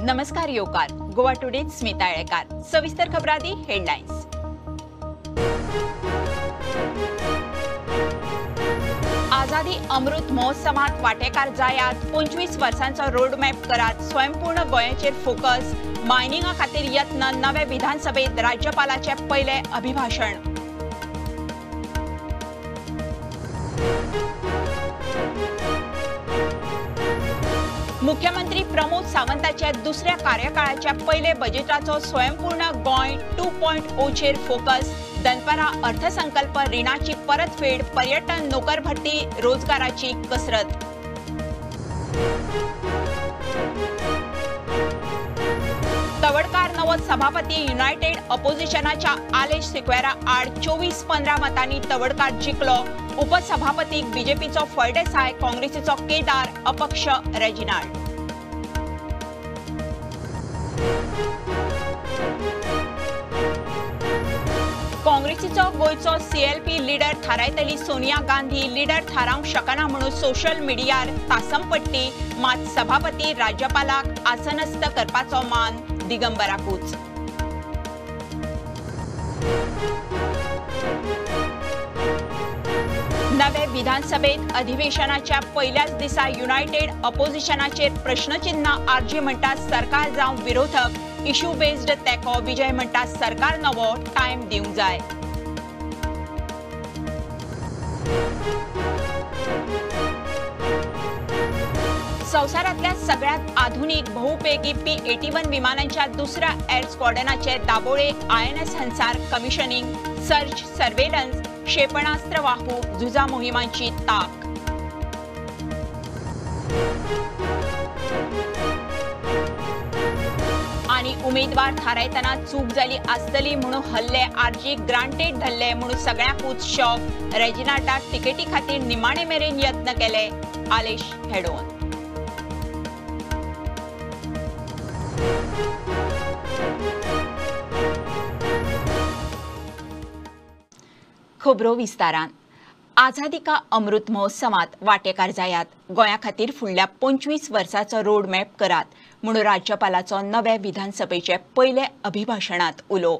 नमस्कार योकार, गोवा टुडे स्मिता येळेकार. सविस्तर खबरादी हेडलायन्स. आझादी अमृत महोत्सवात वांटेकार जायात, 25 वर्सांचो रोडमॅप करात, स्वयंपूर्ण गोंयाचेर फोकस, मायनिंगा खातीर यत्न, नवे विधानसभेत राज्यपालाचे पयले अभिभाशण. मुख्यमंत्री प्रमोद सावंताच्या दुसऱ्या कार्यकाळाच्या पयले बजेटाचो स्वयंपूर्ण गोंय 2.0 चेर फोकस, दनपारा अर्थसंकल्प, रिणाची परतफेड, पर्यटन, नोकर भरती, रोजगाराची कसरत. तवडकार नवो सभापती, युनायटेड अपोजिशनाच्या आलेश सिक्वेरा आड 24-15 मतांनी तवडकार जिखलो. उपसभापतीक बीजेपीचो फळदेसाय, काँग्रेसीचो केदार, अपक्ष रेजिनाल्ड. काँग्रेसीचो गोंयचो सीएलपी लिडर थारायतली सोनिया गांधी, लिडर थारावंक शकना म्हणून सोशल मिडियार तासमपट्टी, मात सभापती राज्यपालाक आसनस्थ करपाचो मान दिगंबराकूच. नवे विधानसभेत अधिवेशनाच्या पयल्याच दिसा युनायटेड अपोजिशनाचेर प्रश्नचिन्ह. आरजी म्हणटा सरकार जावं विरोधक, इश्यू बेस्ड तेंको. विजय म्हणटा सरकार नवो, टायम दिवंक जाय. संवसारांतल्या सगळ्यात आधुनिक बहुउपेगी P-81 विमानांच्या दुसऱ्या एअर स्क्वॉड्रनाचे Dabolim INS Hansar commissioning, search surveillance, क्षेपणास्त्र वाहू झुजा मोहिमांची ताक. आणि उमेदवार थारायतना चूक जाली आसतली म्हणून हल्ले, आरजी ग्रांटेड धरले म्हणून सगळ्यांकूच शॉक. रेजिनाल्डाक तिकेटी खातीर निमाणे मेरेन यत्न केले, आलेश हेडोन. खबरो विस्तारान. आझादी का अमृत महोत्सवात वांटेकार जायात, गोंया खातीर फुडल्या 25 वर्साचो रोडमॅप करात म्हणून राज्यपालाचो नवे विधानसभेचे पयले अभिभाशणांत उलो.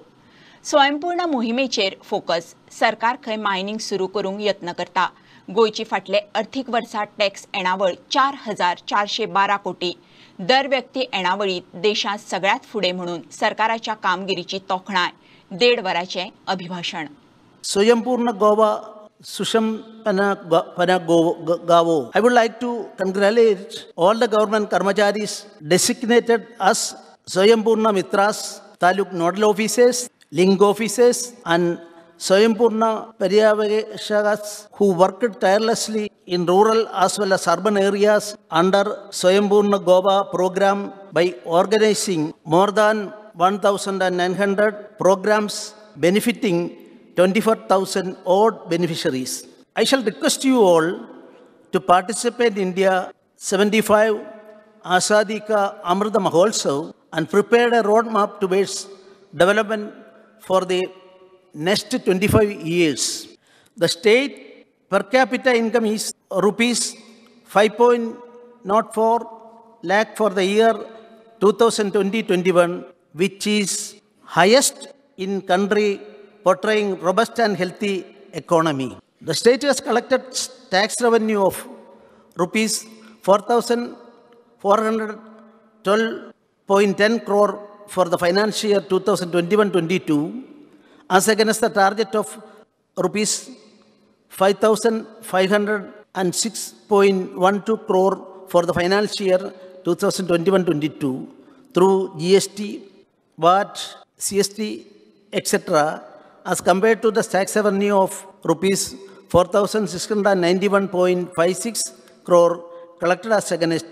स्वयंपूर्ण मोहिमेचेर फोकस, सरकार खंय मायनिंग सुरू करूंक यत्न करता. गोंयची फाटले अर्थीक वर्सा टॅक्स येणावळ 4,412 कोटी, दर व्यक्ती येणावळीत देशांत सगळ्यात फुडें म्हणून सरकाराच्या कामगिरीची तोखणाय. 1.5 वरांचें अभिभाशण. Swayampurna Goa Susham Pana Gavo. I would like to congratulate all the government karmacharis designated as Swayampurna Mitras, Taluk Nodal Officers, Link Officers and Swayampurna Paryaveshakas who worked tirelessly in rural as well as urban areas under Swayampurna Goa program by organizing more than 1,900 programs benefiting 24,000 odd beneficiaries. I shall request you all to participate in India 75 Azadi Ka Amrit Mahotsav and prepare a roadmap towards development for the next 25 years. The state per capita income is rupees 5.04 lakh for the year 2020-21, which is highest in country, portraying robust and healthy economy. The state has collected tax revenue of rupees 4,412.10 crore for the financial year 2021-22, as against the target of rupees 5,506.12 crore for the financial year 2021-22 through GST, VAT, CST, etc., as compared to the tax revenue of rupees 4,691.56 crore collected as against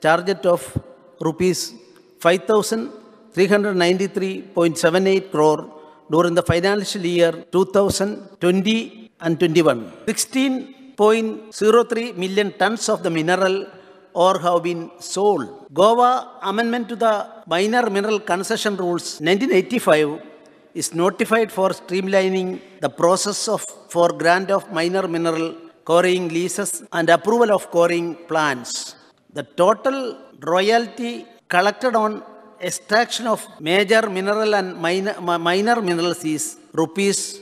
target of rupees 5,393.78 crore during the financial year 2020 and 21. 16.03 million tons of the mineral ore have been sold. Goa Amendment to the Minor Mineral Concession Rules 1985 is notified for streamlining the process of for grant of minor mineral quarrying leases and approval of quarrying plans. The total royalty collected on extraction of major mineral and minor minerals is rupees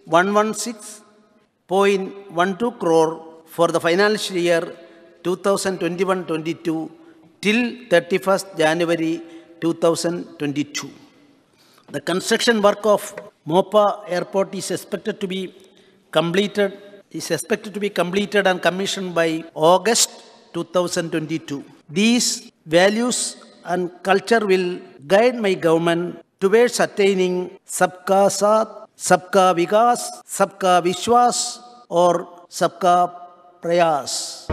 116.12 crore for the financial year 2021-22 till 31st January 2022. The construction work of Mopa Airport is expected to be completed and commissioned by August 2022. These values and culture will guide my government towards attaining Sabka Saath, Sabka Vikas, Sabka Vishwas or Sabka Prayas.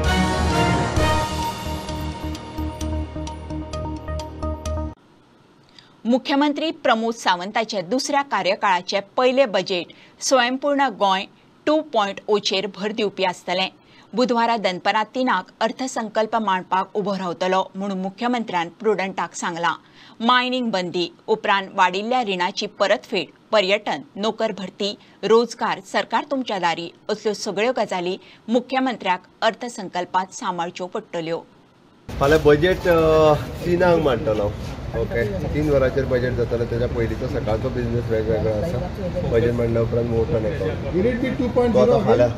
मुख्यमंत्री प्रमोद सावंताचे दुसऱ्या कार्यकाळाचे पयले budget स्वयंपूर्ण गोंय 2.0चेर भर दिवपी आसतलें. बुधवारा दनपरां 3 अर्थसंकल्प मांडपाक उबो रावतलो म्हूण मुख्यमंत्र्यान प्रुडंटाक सांगलां. मायनिंग बंदी उपरांत वाडिल्ल्या रिणाची परतफेड, पर्यटन, नोकर भरती, रोजगार, सरकार तुमच्या दारी असल्यो सगळ्यो गजाली मुख्यमंत्र्याक अर्थसंकल्पांत सांबाळच्यो पडटल्यो. फाल्यां बजेट 3 मांडटलो. ओके, 3 वरांचेर बजेट जातलो. तेच्या पयलींचो सकाळचो बिजनेस वेगवेगळो आसा. बजेट मांडल्या उपरांत मोठो तो फाल्यां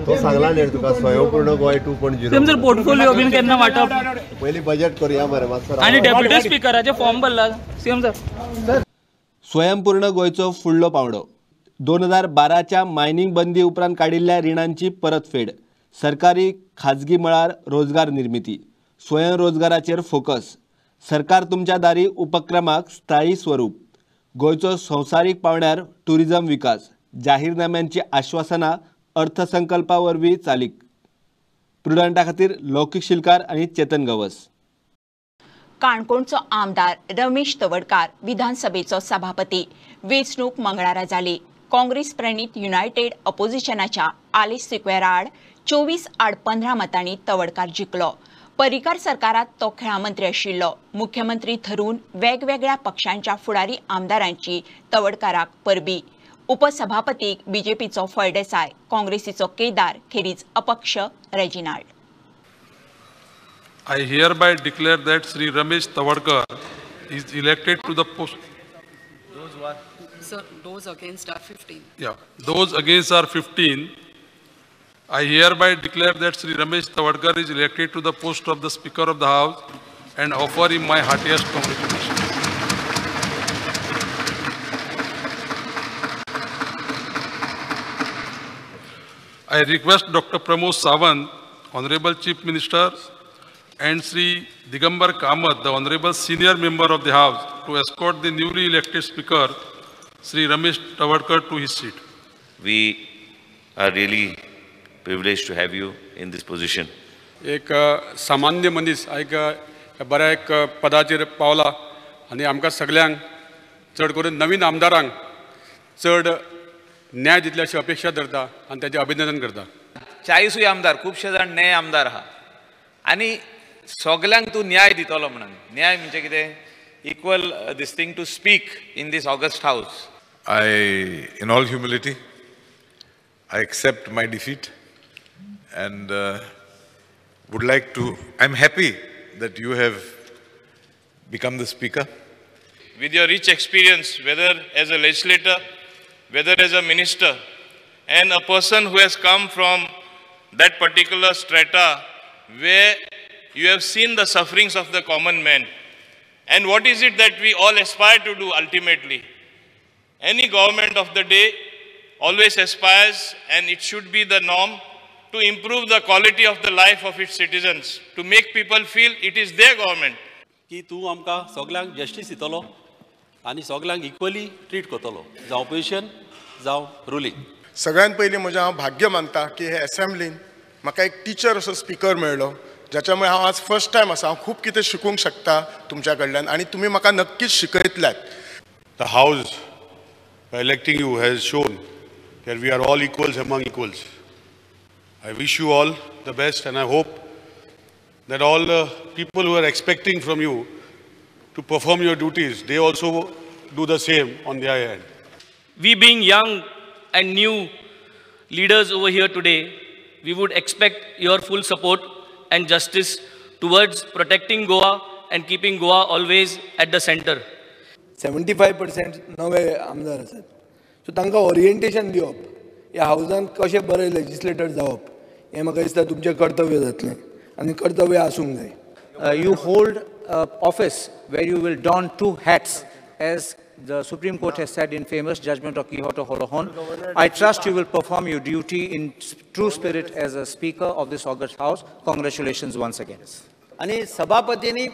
तो सांगला न्ही तुका स्वयंपूर्ण गोंय 2.0. पोर्टफोलिओ बीन केन्ना वांटप पयलीं बजेट करुया मरे मातसो. आनी डेप्युटी स्पिकराचे फॉर्म भरला सीएम सर. स्वयंपूर्ण गोंयचो फुडलो पावंडो. 2012च्या मायनिंग बंदी उपरांत काडिल्ल्या रिणांची परतफेड, सरकारी खाजगी मळार रोजगार निर्मिती, स्वयंरोजगाराचेर फोकस, सरकार तुमच्या दारी उपक्रमाक स्थायी स्वरूप, गोंयचो संवसारीक पावंड्यार टुरिझम विकास, जाहीरनाम्यांची आश्वासनां अर्थसंकल्पा वरवीं चालीक. प्रुडंटा खातीर लौकीक शिलकार आनी चेतन गवस. काणकोणचो आमदार रमेश तवडकार विधानसभेचो सभापती. वेंचणूक मंगळारा जाली. काँग्रेस प्रणीत युनायटेड अपोजिशनाच्या आलेश सिक्वेरा आड 24-15 मतांनी तवडकार जिखलो. पर्रीकार सरकारात तो खेळां मंत्री आशिल्लो. मुख्यमंत्री थरून वेगवेगळ्या पक्षांच्या फुडारी आमदारांची तवडकाराक परबी. उपसभापतीक बीजेपीचो फळदेसाय, काँग्रेसीचो केदार, खेरीज अपक्ष Reginald. I hereby declare that Shri Ramesh Tawadkar is elected to the post. Sir, those against are 15. Yeah, those against are 15. I hereby declare that Shri Ramesh Tawadkar is elected to the post of the Speaker of the House and offer him my heartiest congratulations. I request Dr. Pramod Sawant, Honorable Chief Minister, and Shri Digambar Kamath, the Honorable Senior Member of the House, to escort the newly elected Speaker, Shri Ramesh Tawadkar, to his seat. We are really privileged to have you in this position. एक सामान्य मनीस एक बऱ्या एक पदाचेर पावला आनी आमकां सगल्यांक चड करून नवीन आमदारांक चड न्याय दितले अशी अपेक्षा धरता आनी ताचें अभिनंदन करता. 40 आमदार खुबशे जाण न्याय आमदार आहा आनी सगल्यांक तूं न्याय दितलो म्हणून. न्याय म्हणजे कितें? Equal this thing to speak in this august house. I, in all humility, I accept my defeat and would like to, I'm happy that you have become the speaker. With your rich experience, whether as a legislator, whether as a minister, and a person who has come from that particular strata where you have seen the sufferings of the common man. And what is it that we all aspire to do ultimately? Any government of the day always aspires, and it should be the norm, to improve the quality of the life of its citizens, to make people feel it is their government. की तूं आमकां सगल्यांक justice दितलो आनी सगल्यांक equally treat करतलो, जावं opposition जावं रुलींग. सगळ्यात पयलीं म्हजें हांव भाग्य मानता की हे एसेंब्लीन म्हाका एक टिचर असो स्पिकर मेळ्ळो, ज्याच्यामुळे हांव आज फर्स्ट टायम आसा. हांव खूब कितें शिकूंक शकता तुमच्या कडल्यान आनी तुमी म्हाका नक्कीच शिकयतल्यात. The house by electing you has shown that we are all equals among equals. I wish you all the best and I hope that all the people who are expecting from you to perform your duties, they also do the same on their end. We being young and new leaders over here today, we would expect your full support and justice towards protecting Goa and keeping Goa always at the center. 75% नवे आमदार आसात, so तांकां orientation दिवप, ह्या हावजान कशें बरें legislator जावप हें म्हाका दिसता तुमचें कर्तव्य जातलें आनी कर्तव्य आसूंक जाय. You hold office where you will don two hats, as the Supreme Court has said in famous judgment of Kihoto Hollohon. I trust you will perform your duty in true spirit as a speaker of this august house. Congratulations once again. आनी सभापतींनी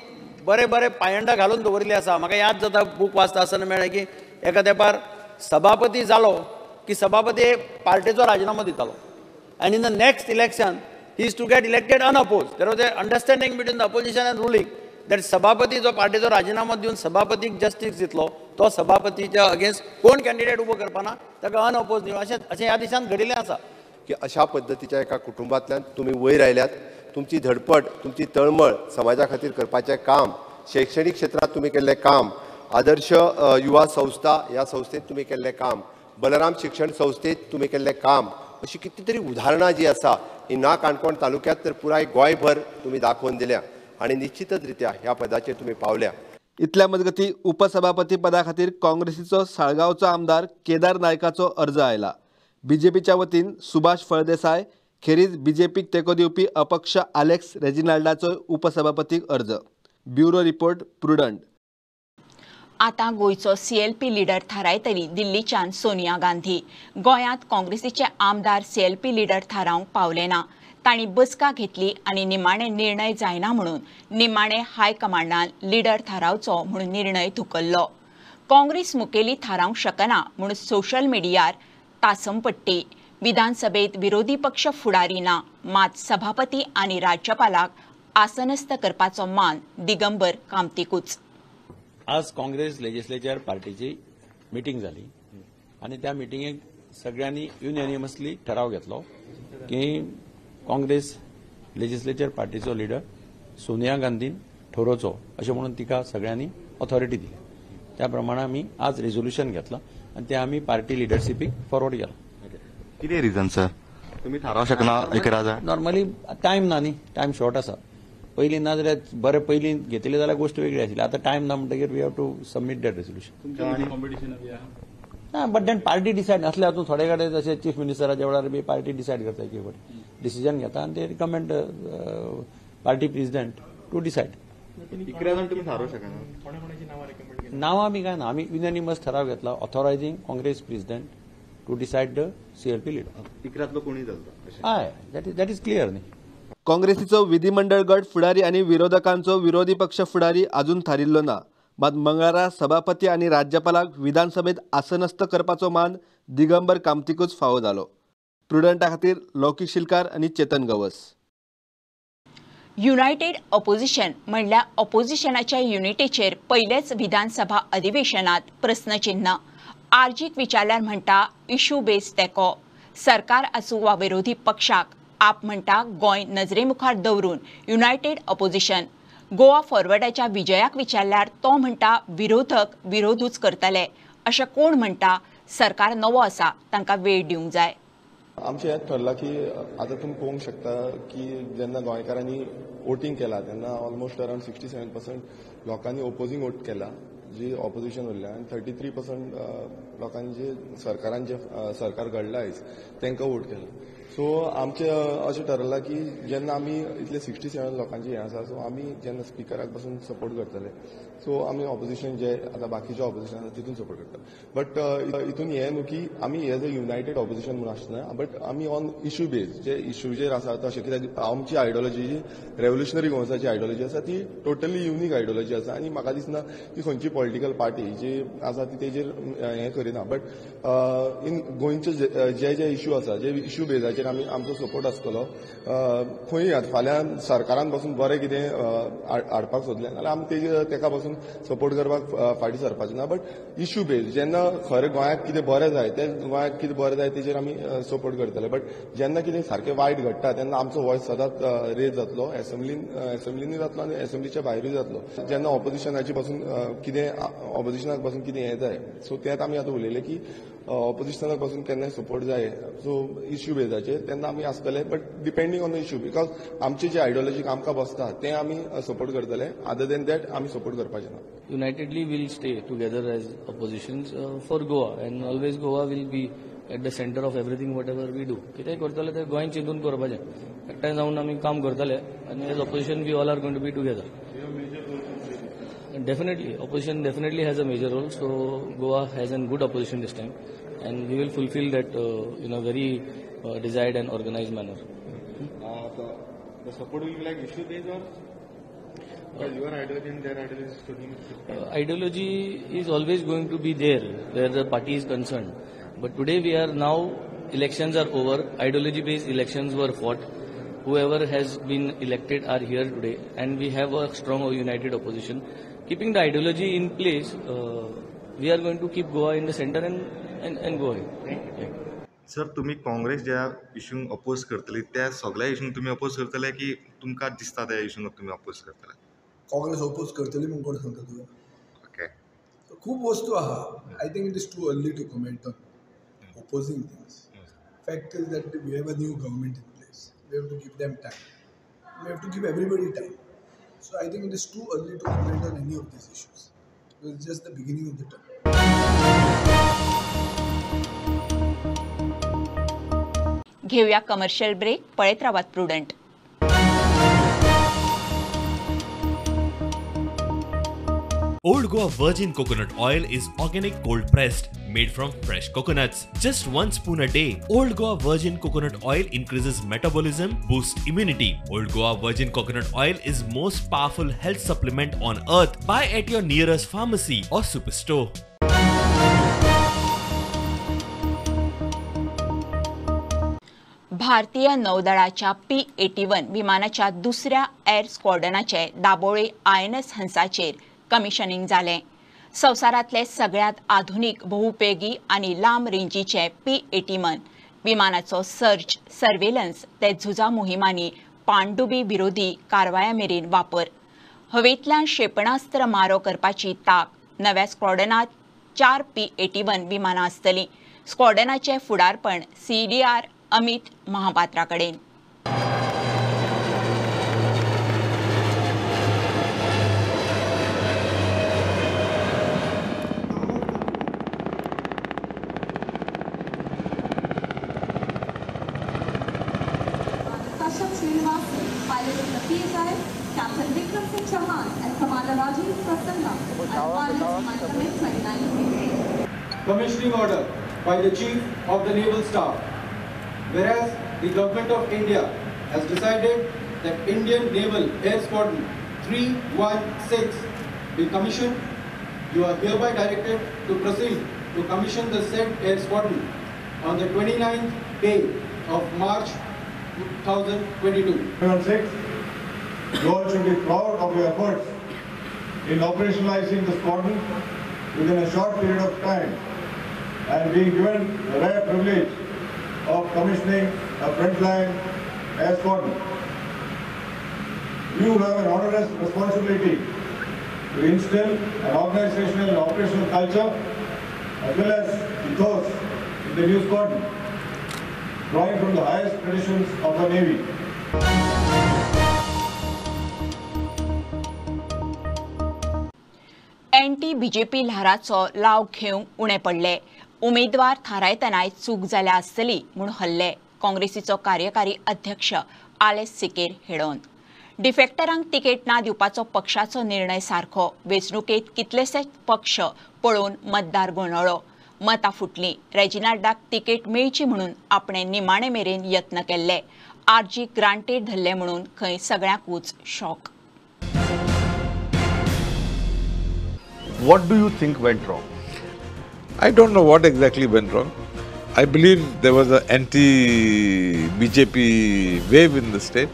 बरे बरे पायंडा घालून दवरिल्ले आसा. म्हाका याद जाता बूक वाचता आसतना मेळ्ळें की एका तेंपार सभापती जालो की सभापती पार्टेचो राजिनामो दितालो आनी in the next election he is to get elected unopposed. There was a understanding between the opposition and ruling that सभापती जो पार्टीचो राजिनामो दिवन सभापतीक जस्टीस दितलो तो सभापतीच्या अगेन्स्ट कोण कॅन्डिडेट उबो करपाना ताका अनअपोज दिवन अशें अशें ह्या देशांत घडिल्लें आसा. की अशा पद्दतीच्या एका कुटुंबांतल्यान तुमी वयर आयल्यात, तुमची धडपड, तुमची तळमळ समाजा खातीर करपाचें काम, शैक्षणीक क्षेत्रांत तुमी केल्लें काम, आदर्श युवा संस्था ह्या संस्थेत तुमी केल्लें काम, बलराम शिक्षण संस्थेत तुमी केल्लें काम, अशी कितली तरी उदाहरणां जी आसा ही ना काणकोण तालुक्यांत तर पुराय गोंयभर तुमी दाखोवन दिल्या आनी निश्चितच रित्या ह्या पदाचेर तुमी पावल्या. इतल्या मजगती उपसभापती पदा खातीर काँग्रेसीचो साळगांवचो आमदार केदार नायकाचो अर्ज आयला. बीजेपीच्या वतीन सुभाष फळदेसाय खेरीज बीजेपीक तेंको दिवपी अपक्ष आलेक्स रेजिनाल्डाचो उपसभापतीक अर्ज. Bureau report, Prudent. आतां गोंयचो सीएलपी लिडर थारायतली दिल्लीच्यान सोनिया गांधी. गोंयांत काँग्रेसीचे आमदार सीएलपी लिडर थारावंक पावले ना. तांणी बसका घेतली आनी निमाणे निर्णय जायना म्हणून निमाणे हायकमांडान लिडर थारावचो म्हणून निर्णय धुकल्लो. काँग्रेस मुखेली थारावंक शकना म्हणून सोशल मिडियार तासमपट्टी. विधानसभेत विरोधी पक्ष फुडारी ना, मात सभापती आनी राज्यपालाक आसनस्थ करपाचो मान दिगंबर कामतीकूच. आज काँग्रेस लेजिस्लेचर पार्टीची मिटींग जाली आनी त्या मिटिंगेक सगळ्यांनी युनॅनिमसली ठराव घेतलो की काँग्रेस लेजिस्लेचर पार्टीचो लिडर सोनिया गांधीन ठरोवचो अशें म्हणून तिका सगळ्यांनी ऑथॉरिटी दिली. त्या प्रमाणे आमी आज रेजोल्युशन घेतलां आनी तें आमी पार्टी लिडरशिपीक फॉरवर्ड केलां. कितें रिजन सर तुमी थारावंक शकना इकरा जाण? नॉर्मली टायम ना न्ही, टायम शॉर्ट आसा. पयलीं ना जाल्यार बरें पयलीं घेतली जाल्यार गोश्ट वेगळी आशिल्ली. आतां टायम ना म्हणटकीर we have to submit that resolution. ना, बट then party decide नासले हातूंत थोडे कडेन जशें चीफ मिनिस्टराच्या वेळार बी पार्टी डिसायड करता एक फावटी डिसिजन घेता आनी ते recommend party president to decide. 11 जाण तुमी थारोवंक शकना? नांवां बी काय ना, आमी युनॅनिमस ठराव घेतला authorising Congress president to decide the CLP leader. 11तलो कोणूय चलता? हय, that is clear न्ही. काँग्रेसीचो विधिमंडळ गट फुडारी आनी विरोधकांचो विरोधी पक्ष फुडारी अजून थारिल्लो ना. मात मंगळारा सभापती आनी राज्यपालाक विधानसभेत आसनस्थ करपाचो मान दिगंबर कामतीकूच फावो जालो. प्रुडंटा खातीर लौकीक शिलकार आनी चेतन गवस. युनायटेड ऑपोजिशन म्हणल्यार ऑपोजिशनाच्या युनिटीचेर पयलेच विधानसभा अधिवेशनात प्रस्नचिन्ह. आर्जीक विचारल्यार म्हणटा इश्यू बेस तेंको. सरकार आसूं वा विरोधी पक्षाक आप म्हणटा गोंय नजरेमुखार दवरून युनायटेड ऑपोजिशन. गोवा फॉरवर्डाच्या विजयाक विचारल्यार तो म्हणटा विरोधक विरोधूच करतले. अशें कोण म्हणटा सरकार नवो आसा तांकां वेळ दिवंक जाय. आमचें हें ठरलां की आतां तुमी पळोवंक शकता की जेन्ना गोंयकारांनी वोटींग केलां तेन्ना ऑलमोस्ट अरावंड 67% लोकांनी ओपोजींग वोट केला जी ऑपोजिशन उरल्या आनी 33% लोकांनी जे सरकारान जे सरकार घडलां आयज तांकां वोट केला. सो आमचें अशें ठरलां की जेन्ना आमी इतले 67 लोकांचे हें आसा सो आमी जेन्ना स्पिकराक पासून सपोर्ट करतले सो आमी ऑपोजिशन जे आतां बाकीचे ऑपोजिशन आसा तितून सपोर्ट करतले. बट हितून हें न्हू की आमी एज अ युनायटेड ऑपोजिशन म्हणून आसना, बट आमी ऑन इश्यू बेज जे इश्यूचेर आसा तशें कित्याक आमची आयडियोलॉजी जी रेव्होल्युशनरी गोवन्साची आयडियोलॉजी आसा ती टोटली युनीक आयडियोलॉजी आसा आनी म्हाका दिसना की खंयची पॉलिटिकल पार्टी जी आसा ती तेजेर हें करिना. बट इन गोंयचे जे जे इश्यू आसा जे इश्यू बेजाचेर आमी आमचो सपोर्ट आसतलो. खंय आतां फाल्यां सरकारान पासून बरें कितें हाडपाक सोदलें जाल्यार आमी तेजेर तेका पासून सपोर्ट करपाक फाटीं सरपाचें ना. बट इश्यू बेज जेन्ना खरें गोंयांत कितें बरें जाय तें गोंयांत कितें बरें जाय तेजेर आमी सपोर्ट करतले. बट जेन्ना कितें सारकें वायट घडटा तेन्ना आमचो वॉयस सदांच रेज जातलो, एसेंब्लीनी जातलो आनी एसेंब्लीच्या भायरूय जातलो. जेन्ना ऑपोजिशनाची पासून कितें ऑपोजिशनाक पासून कितें हें जाय सो तेंच आमी आतां उलयले की ऑपोजिशनाक पासून केन्नाय सपोर्ट जाय सो इश्यू बेजाचेर तेन्ना आमी आसतले, but depending on the issue, because आमची जी आयडियोलॉजी आमकां बसता तें आमी सपोर्ट करतले, अदर देन that आमी सपोर्ट करपाचे ना. Unitedly will stay together as oppositions for Goa, and always Goa will be at the centre of everything whatever we do. कितेंय करतले तें गोंयान चिंतून करपाचें, एकठांय जावन आमी काम करतले आनी as opposition we all are going to be together. Definitely, opposition definitely has a major role. So Goa has a good opposition this time, and we will fulfill that in a very desired and organized manner. The support will be like issue based, or because your ideology and their ideology is totally different. Ideology is always going to be there where the party is concerned. But today we are now, elections are over. Ideology based elections were fought. Whoever has been elected are here today, and we have a strong united opposition. Keeping the ideology in place, we are going to keep Goa in the center and go ahead. Thank you. Sir, तुम्ही काँग्रेस ज्या इशूंक oppose करतली त्या सगळ्या इशूंक तुम्ही oppose करतले की तुमकां दिसता त्या इशूंक तुम्ही अपोज करतले? काँग्रेस अपोज करतली म्हूण कोण सांगता तुका? ओके, खूब वस्तू आहा. I think it is too early to comment on opposing things. Fact is that we have a new government in place. We have to give them time. We have to give everybody time. So I think it is too early to comment on any of these issues. It's just the beginning of the term. घेऊया commercial break. पळयत रावात Prudent. Old Goa Virgin Coconut Oil is organic cold pressed, made from fresh coconuts. Just 1 spoon a day. Old Goa Virgin Coconut Oil increases metabolism, boosts immunity. Old Goa Virgin Coconut Oil is most powerful health supplement on earth. Buy at your nearest pharmacy or superstore. भारतीय नौदळाच्या P-81 विमानाच्या दुसऱ्या air स्क्वॉड्रनाचे Dabolim INS हंसाचेर commissioning जालें. संवसारांतले सगळ्यांत आधुनीक बहुउपेगी आनी लांब रेंजीचे P-81 विमानाचो सर्च, सर्वेलन्स ते झुजा मोहिमांनी पाणडुबी विरोधी कारवाया मेरेन वापर, हवेंतल्यान क्षेपणास्त्र मारो करपाची ताक. नव्या स्क्वॉड्रनांत 4 P-81 विमानां आसतलीं. स्क्वॉड्रनाचें फुडारपण CDR Amit Mahapatra कडेन. Commissioning order by the Chief of the Naval Staff. Whereas the Government of India has decided that Indian Naval Air Squadron 316 be commissioned, you are hereby directed to proceed to commission the said Air Squadron on the 29th day of March 2022. 316, you all should be proud of your efforts in operationalizing the squadron within a short period of time and being given the rare privilege of commissioning a frontline air squadron. You have an onerous responsibility to instill an organizational and operational culture as well as ethos in the new squadron, drawing from the highest traditions of the Navy. Anti BJP ल्हाराचो लाव घेवंक उणें पडले. उमेदवार थारायतनाय चूक जाल्या आसतली म्हूण हल्ले. काँग्रेसीचो कार्यकारी अध्यक्ष आलेस सिकेर हेडोन डिफेक्टरांक तिकेट ना दिवपाचो पक्षाचो निर्णय सारको. वेंचणुकेंत कितलेशेच पक्ष पळोवन मतदार गोंदळ्ळो, मतां फुटलीं. रेजिनाल्डाक तिकेट मेळची म्हणून आपणे निमाणे मेरेन यत्न केल्ले. आरजी ग्रांटेड धरले म्हणून खंय सगळ्यांकूच shock. What do you think went wrong? I don't know what exactly went wrong. I believe there was an anti-BJP wave in the state.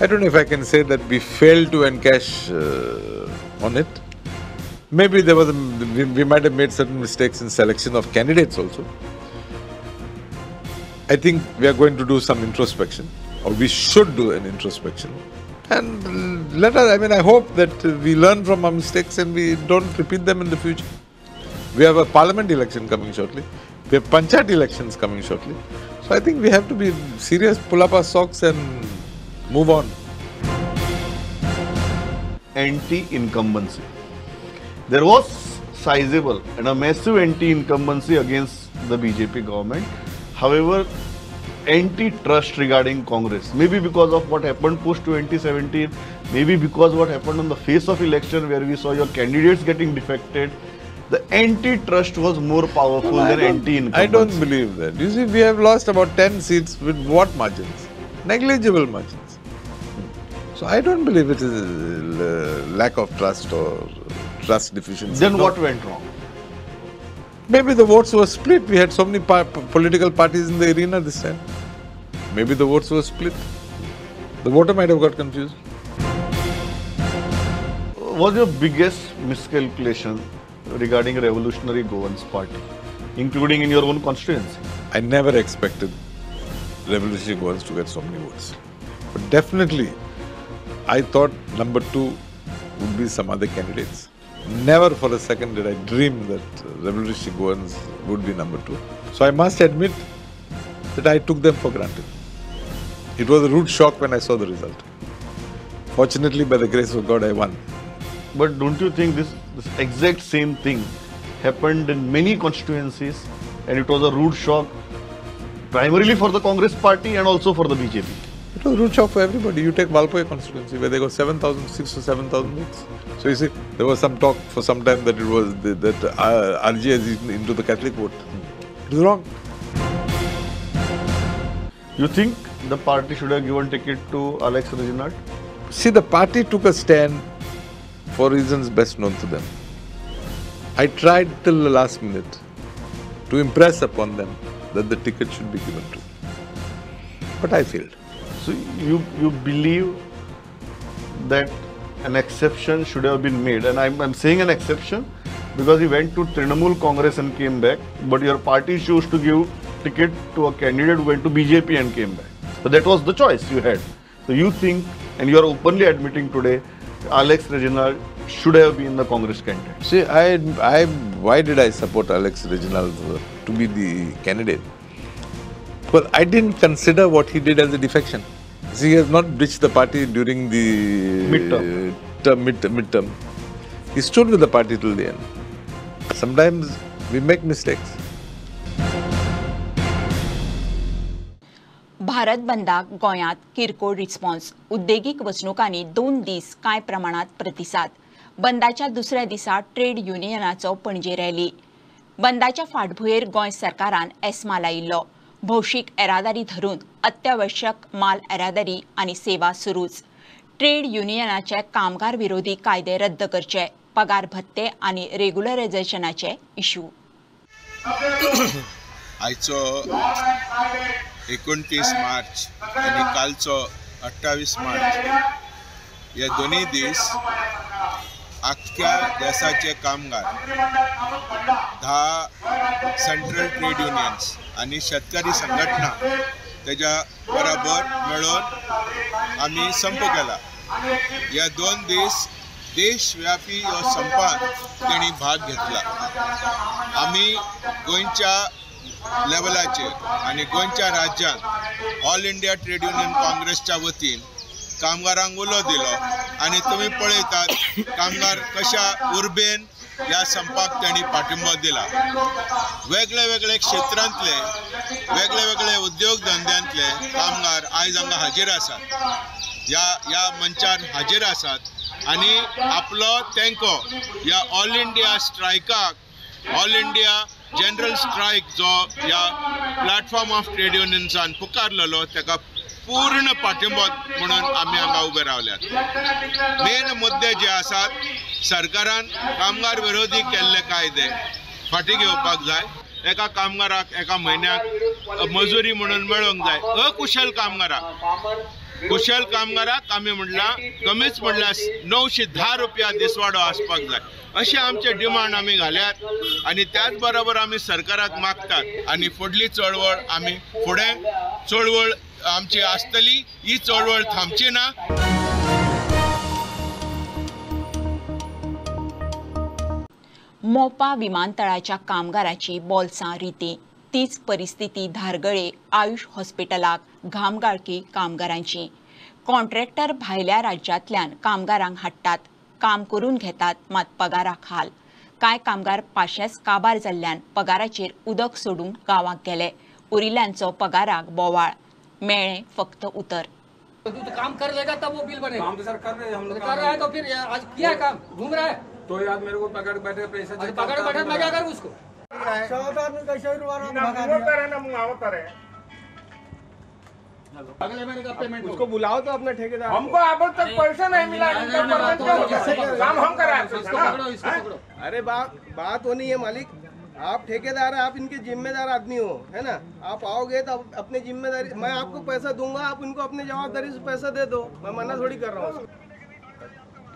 I don't know if I can say that we failed to encash on it. Maybe there was we might have made certain mistakes in selection of candidates also. I think we are going to do some introspection, or we should do an introspection. And let us, I mean, I hope that we learn from our mistakes and we don't repeat them in the future. We have a parliament election coming shortly. We have panchayat elections coming shortly. So I think we have to be serious, pull up our socks and move on. Anti-incumbency. There was sizable and a massive anti-incumbency against the BJP government. However, anti-trust regarding Congress, maybe because of what happened post-2017, maybe because what happened on the face of election where we saw your candidates getting defected, the anti-trust was more powerful than anti-incumbency. I don't believe that. You see, we have lost about 10 seats with what margins? Negligible margins. So I don't believe it is lack of trust or trust deficiency. Then what went wrong? Maybe the votes were split. We had so many political parties in the arena this time. Maybe the votes were split. The voter might have got confused. Was your biggest miscalculation regarding Revolutionary Goans Party, including in your own constituency? I never expected Revolutionary Goans to get so many votes. But definitely, I thought number 2 would be some other candidates. Never for a second did I dream that Revolutionary Goans would be number 2. So I must admit that I took them for granted. It was a rude shock when I saw the result. Fortunately, by the grace of God, I won. But don't you think this exact same thing happened in many constituencies, and it was a rude shock primarily for the Congress party and also for the BJP? It was a rude shock for everybody. You take Valpoi constituency where they got 7,000, 6 to 7,000 votes. So you see, there was some talk for some time that it was that RG has eaten into the Catholic vote. It is wrong. You think the party should have given ticket to Alex Reginald? See, the party took a stand for reasons best known to them. I tried till the last minute to impress upon them that the ticket should be given to me. But I failed. So you believe that an exception should have been made, and I'm saying an exception because he went to Trinamool Congress and came back, but your party chose to give ticket to a candidate who went to BJP and came back. So that was the choice you had. So you think, and you are openly admitting today, Alex Reginald should have been the Congress candidate. See, why did I support Alex Reginald to be the candidate? Well, I didn't consider what he did as a defection. See, he has not ditched the party during the midterm. He stood with the party till the end. Sometimes we make mistakes. Bharat बंदाक गोंयांत किरकोळ response. उद्देगीक वसणुकांनी 2 दीस कांय प्रमाणात प्रतिसाद. बंदाच्या दुसऱ्या दिसा ट्रेड युनियनाचो पणजे रॅली. बंदाच्या फाटभुंयेर गोंय सरकारान एस्मा लायिल्लो. भौशीक येरादारी धरून अत्यावश्यक माल येरादारी आनी सेवा सुरूच. ट्रेड युनियनाचे कामगार विरोधी कायदे रद्द करचे, पगार भत्ते आनी रेग्युलरायझेशनाचे इश्यू. आयचो 29 मार्च आनी कालचो 28 मार्च हे दोनूय दीस आख्ख्या देशाचे कामगार 10 सेंट्रल ट्रेड युनियन्स आनी शेतकरी संघटना तेज्या बराबर मेळून आमी संप केला. ह्या 2 दीस देशव्यापी ह्या संपान तेणी भाग घेतला. आमी गोंयच्या लेवलाचेर आनी गोंयच्या राज्यांत ऑल इंडिया ट्रेड युनियन काँग्रेसच्या वतीन कामगारांक उलो दिलो आनी तुमी पळयतात कामगार कशा उर्बेन ह्या संपाक तांणी पाठिंबो दिला. वेगळे वेगळे क्षेत्रांतले वेगळे वेगळे उद्योग धंद्यांतले कामगार आयज हांगा हाजीर आसात, ह्या मंचार हाजीर आसात आनी आपलो तेंको ह्या ऑल इंडिया स्ट्रायकाक, ऑल इंडिया जनरल स्ट्रायक जो ह्या प्लॅटफॉर्म ऑफ ट्रेड युनियन्सान पुकारलेलो ताका पूर्ण पाठिंबो म्हणून आमी हांगा उबे रावल्यात. मेन मुद्दे जे आसात, सरकारान कामगार विरोधी केल्ले कायदे फाटीं घेवपाक जाय. एका कामगाराक एका म्हयन्याक मजुरी म्हणून मेळोंक जाय. अकुशल कामगाराक, कुशल कामगाराक आमी म्हणलां कमीच म्हणल्यार 910 रुपया दिसवाडो आसपाक जाय, अशे आमचे डिमांड आमी घाल्यात आनी त्याच बरोबर आमी सरकाराक मागतात आनी फुडली चळवळ आमी फुडें चळवळ आमची आसतली, ही चळवळ थांबची ना. मोपा विमानतळाच्या कामगाराची बोल्सां रिती. तीच परिस्थिती धारगळे आयुष हॉस्पिटलाक घामगाळकी कामगारांची. कॉन्ट्रॅक्टर भायल्या राज्यांतल्यान कामगारांक हाडटात, काम करून घेतात, मात पगाराक हाल. कांय कामगार पाशेंच काबार जाल्ल्यान पगाराचेर उदक सोडून गांवाक गेले. उरिल्ल्यांचो पगाराक बोवाळ, मेळ्ळें फक्त उतर. तू तो काम कर लेगा तब वो बिल बनेगा. काम तो सर कर रहे हैं हम लोग, कर रहा है तो फिर आज किया है काम, घूम रहा है तो यार मेरे को पकड़ बैठे पैसा पकड़ बैठे, मैं क्या करूँ उसको. अगले महीने का पेमेंट उसको बुलाओ तो अपना ठेकेदार. हमको अब तक पैसा नहीं मिला, काम हम कर रहे हैं. अरे बात वो नहीं है मालिक, आप ठेकेदार हैं, आप इनके जिम्मेदार आदमी हो, है ना. आप आओगे तो अपने जिम्मेदारी, मैं आपको पैसा दूंगा, आप उनको अपने जवाबदारी से पैसा दे दो. मैं मना थोड़ी कर रहा हूँ.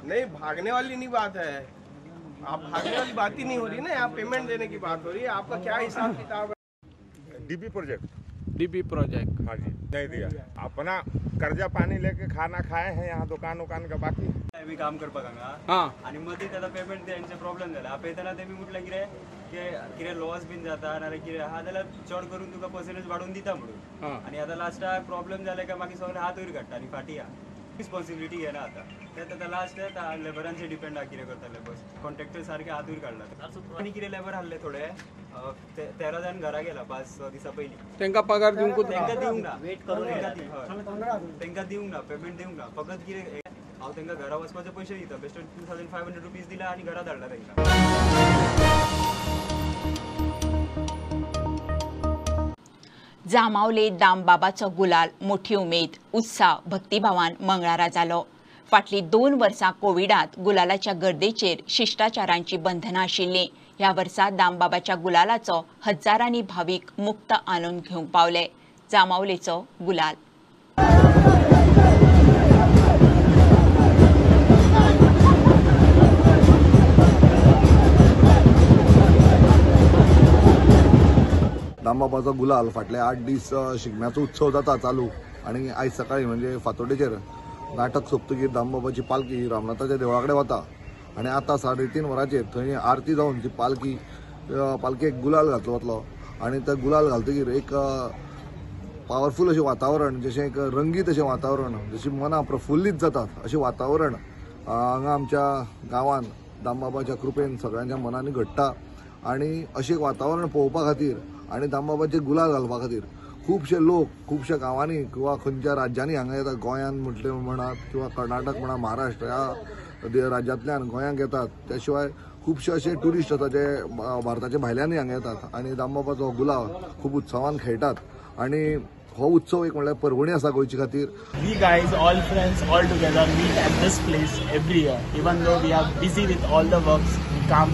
नहीं, भागने वाली नहीं बात है, आप भागने वाली बात ही नहीं हो रही ना, आप पेमेंट देने की बात हो रही है. आपका क्या हिसाब किताब है? डीबी प्रोजेक्ट, डीबी प्रोजेक्ट, हाँ जी, नहीं दिया. अपना कर्जा पानी लेके खाना खाए हैं यहाँ, दुकान उकान का बाकी. मी काम करपाक हांगा आनी मदीं ताका पेमेंट तेंचे प्रॉब्लम जाला. आपयतना तेमी म्हटलें कितें की कितें लॉस बीन जाता नाल्यार कितें आहा जाल्यार चड करून तुका पर्संटेज वाडोवन दिता म्हणून. आनी आतां लास्टाक प्रॉब्लम जाले काय मागीर सगळे हात वयर काडटा आनी फाटीं आहा, रिस्पॉन्सिबिलिटी घेना. आतां तें आतां लास्ट लेबरांचेर डिपेंड आहा कितें करता लेबर्स. कॉन्ट्रॅक्टर सारके हात वयर काडला आनी कितें लेबर आहले थोडे 13 जाण घरा गेला 5-6 दिसां पयलीं. तेंका पगार दिवंक तेंकां दिवंक ना, तेंकां दिवंक ना, पेमेंट दिवंक ना. फकत कितें हांव तेंकां घरा वचपाचे पयशे दिता, बेश्टे 2500 रुपीज दिला आनी घरा धाडला तेंकां. जांबावले दामबाबाचो गुलाल मोठी उमेद, उत्साह, भक्तिभावान मंगळारा जालो. फाटलीं 2 वर्सां कोविडांत गुलालाच्या गर्देचेर शिश्टाचारांची बंधनां आशिल्लीं. ह्या वर्सा दामबाबाच्या गुलालाचो हजारांनी भावीक मुक्त आनंद घेवंक पावले. जांबावलेचो गुलाल. दामबाबाचो गुलाल फाटले 8 दीस शिगम्याचो उत्सव जाता चालू आनी आयज सकाळी म्हणजे फातोडेचेर नाटक सोंपतकीर दामबाबाची पालखी रामनाथाच्या देवळा कडेन वता आनी आतां 3:30 वरांचेर थंय आरती जावन ती पालखी पालखेक गुलाल घातलो वतलो आनी त्या गुलाल घालतकीर एक पावरफूल अशें वातावरण, जशें एक रंगीत अशें वातावरण, जशीं मनां प्रफुल्लीत जातात अशें वातावरण हांगा आमच्या गांवांत दामबाबाच्या कृपेन सगळ्यांच्या मनांनी घडटा. आनी अशें वातावरण पळोवपा खातीर आनी दामबाबाचे गुलाल घालपा खातीर खुबशे लोक खुबश्या गांवांनी किंवा खंयच्या राज्यांनी हांगा येतात. गोंयांत म्हटलें म्हणात किंवा कर्नाटक म्हणा, महाराष्ट्र ह्या राज्यांतल्यान गोंयांत येतात. त्या शिवाय खुबशे अशे ट्युरिस्ट आसा जे भारताच्या भायल्यानूय हांगा येतात आनी दामबाबाचो गुलाल खूब उत्सवान खेळटात आनी हो उत्सव एक म्हणल्यार पर्वणी आसा गोंयचे खातीर. We guys, all friends, all together meet at this place every year. Even though we are busy with all the works, we come,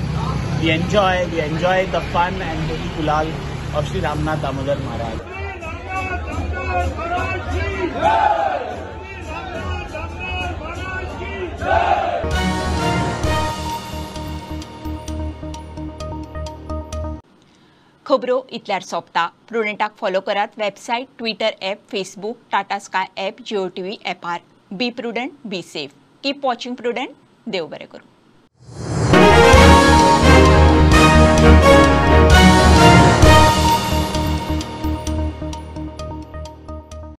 we enjoy the fun and the gulal of Shri Ramnath Damodar Maharaj. खबरो इतल्यार सोंपता. प्रुडंटाक follow करात website, Twitter app, Facebook, Tata Sky app, Jio TV ऍपार. Be prudent, be safe, keep watching Prudent. देव बरें करूं.